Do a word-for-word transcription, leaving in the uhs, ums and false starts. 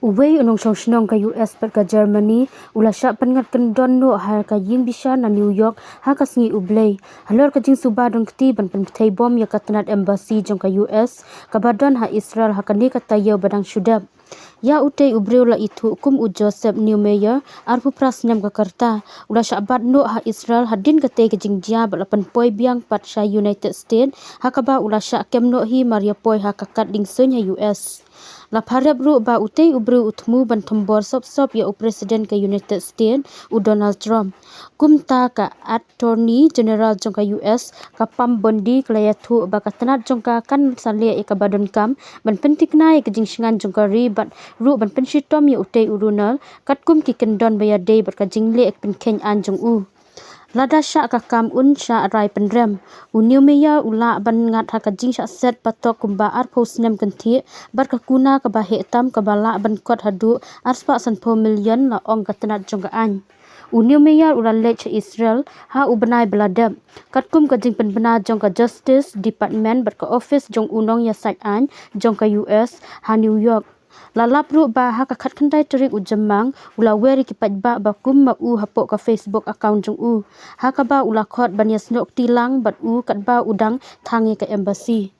Uwei u nongshong shnong ka U S bad ka Germany u la shah pynngat kyndon noh ha ka ïing bishar na New York ha ka sngi U Blei halor ka jingsuba don kti ban pynbthei bom ïa ka tnat embassy jong ka U S kaba don ha Israel ha kane ka taïew ba dang shu dep. Ïa utei u briew la ithuh kum u Joseph Neumayer, arphew phra snem ka rta, u la shah bat noh ha Israel hadien katei ka jingjia bad la pynpoi biang pat sha United States ha kaba u la shah kem noh hi mar ïa poi ha ka kad dieng suiñ ha U S. La pharep ruh ba utei u briew u thmu ban thombor sop sop ïa u President ka United States u Donald Trump. Kumta ka Attorney General jong ka U S ka Pam Bondi ka la ïathuh ba ka tnat jong ka kan sa leh ïa kaba donkam ban pynthikna ïa ka jingshngain jong ka ri bad ruh ban pynshitom ïa utei u Ronald katkum ki kyndon ba ïadei bad ka jingleh pynkheiñ aiñ jong u. Lada shah ka kam un shah rai pynrem. U Neumayer u lah ban ngat ha ka jingshah set patok kumba arphew snem kynthih bad ka kuna kaba heh tam kaba lah ban kot haduh arspah sanphew million, la ong ka tnat jong ka aiñ. U Neumayer u la leit sha Israel ha u bnai ba la dep katkum ka jingpynbna jong ka Justice Department bad ka office jong u nongïasaid aiñ jong ka U S ha New York. La lap ruh ba ha ka khatkhyndai tarik u Jymmang u la wer ïa ki paidbah ba kum ma u hapoh ka Facebook account jong u ha kaba u la khot ban ïasnoh kti lang bad u katba u dang thang ïa ka embassy.